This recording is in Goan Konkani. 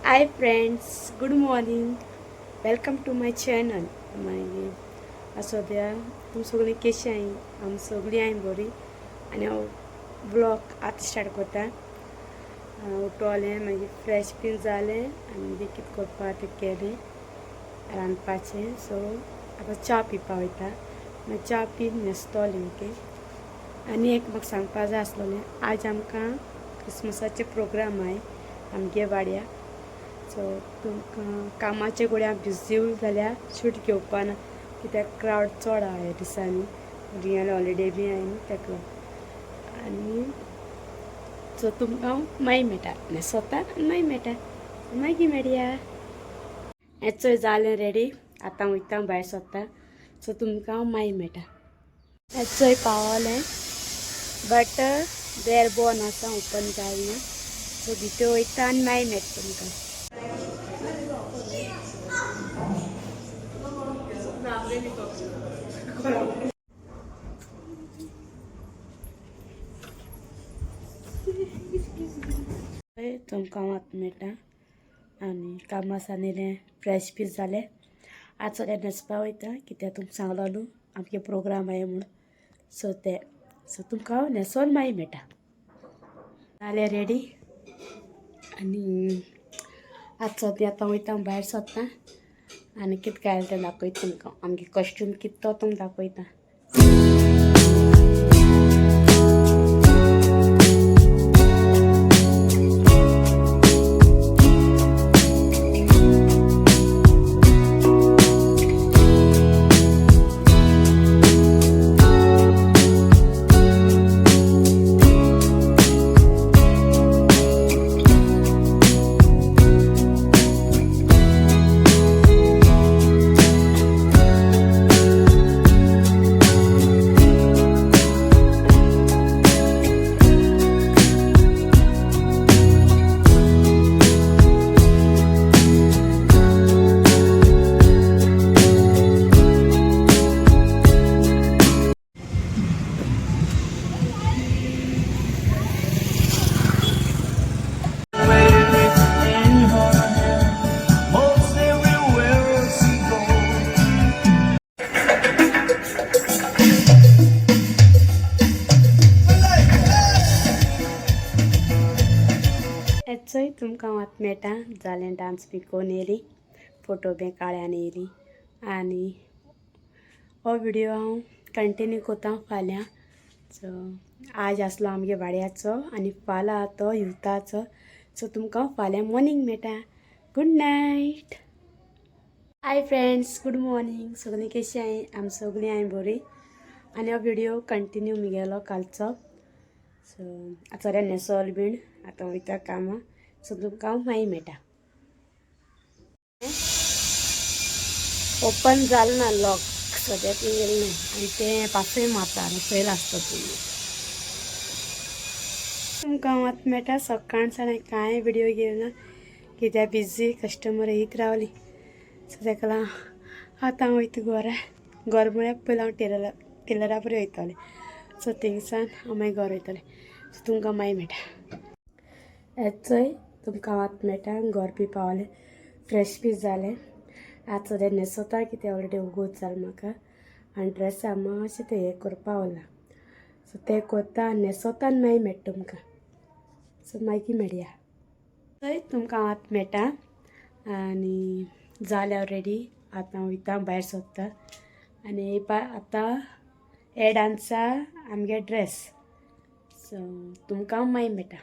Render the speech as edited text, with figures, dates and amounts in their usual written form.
Hi friends, good morning. Welcome to my channel. मागीर सद्या तुमी सगळीं कशी आहाय? आमी सगळीं आहाय बरी. आनी हांव ब्लॉग आतां स्टार्ट करता. उठोलें, मागीर फ्रेश बीन जालें आनी मागीर कितें करपा तें केलें रांदपाचें. सो आतां च्या पिवपा वयता. मागीर च्या पीन न्हेसतोलें. ओके, आनी एक म्हाका सांगपा जाय आसलोलें, आज आमकां क्रिसमसाचे प्रोग्राम आहाय आमगे वाड्या. सो तुमकां कामाचे गोड्या बिजी जाल्यार शूट घेवपा ना, कित्याक क्रावड चड आहा ह्या दिसांनी. भुरग्यांले हॉलिडे बी आहाय न्हू तेका लागून. आनी सो तुमकां मागीर मेळटा, न्हेसोता आनी मागीर मेळटा, मागीर मेळया. हें चोय, जालें रेडी. आतां वयता भायर सोदता. सो तुमकां मागीर मेळटा. हें चोय, पावलें, बट देर बंद आसा, ओपन जालें ना. सो भितर वयता आनी मागीर मेळटा तुमकां. तुमकां आतां मेळटा. आनी कामां येयलें, फ्रेश बी जालें. आज सगळें न्हेसपा वयता, कित्याक तुमकां सांगलो न्हू आमगे प्रोग्राम आहाय म्हूण. सो ते सो तुमकां हांव न्हेसोन मागीर मेळटा. जालें रेडी आनी आतां सद्या आतां वयता भायर सोदता आनी कितें घायलां तें दाखयता तुमकां. आमगे कॉस्ट्यूम कितें तो तुमकां दाखयता. In her hair, most everywhere she goes. चोय, तुमकां आतां मेळटा. जालें, डांस बी करून येयली, फोटो बी काळ्यान येयली. आनी हो व्हिडियो हांव कंटिन्यू करता फाल्यां. सो आज आसलो आमगे वाड्याचो आनी फाल्यां तो युथाचो. सो तुमकां फाल्यां मॉर्निंग मेळटा. Good night. Hi friends, good morning. सगळीं कशी आहाय? आमी सगळीं आहाय बरी. आनी हो व्हिडियो कंटिन्यू मुगेलो कालचो. सो आतां सगळें न्हेसोल बीन, आतां वयता कामां. सो तुमकां मागीर मेळटा. ओपन जालें ना लॉक, सद्या ती गेलें ना. आनी तें पासय मारता आनी चोयलां आसता तुमी. तुमकां आतां मेळटा. सकाळ सावन कांय व्हिडियो घेवना ना, कित्याक बिजी, कस्टमर येयत रावली. सो तेका लागून आतां वयता घरा. घर म्हळ्यार पयलीं हांव टेलरा बरें वयतालें. सो थिंगसान हांव मागीर घर वयतलें. सो तुमकां मागीर मेळटा. हें चोय, तुमकां आतां मेळटा. घर बी पावलें, फ्रेश बी जालें. आतां सद्या न्हेसोता, कित्याक ऑलरेडी वोगोत जालें म्हाका. आनी ड्रेस मातशें तें हें करपा उरलां. सो तें करता आनी न्हेसोता आनी मागीर मेळटा तुमकां. सो मागीर मेळया. चोय, तुमकां आतां मेळटा. आनी जालें हांव रेडी. आतां वयता भायर सोदता. आनी आतां हे डांसा आमगे ड्रेस. सो तुमकां मागीर मेळटा.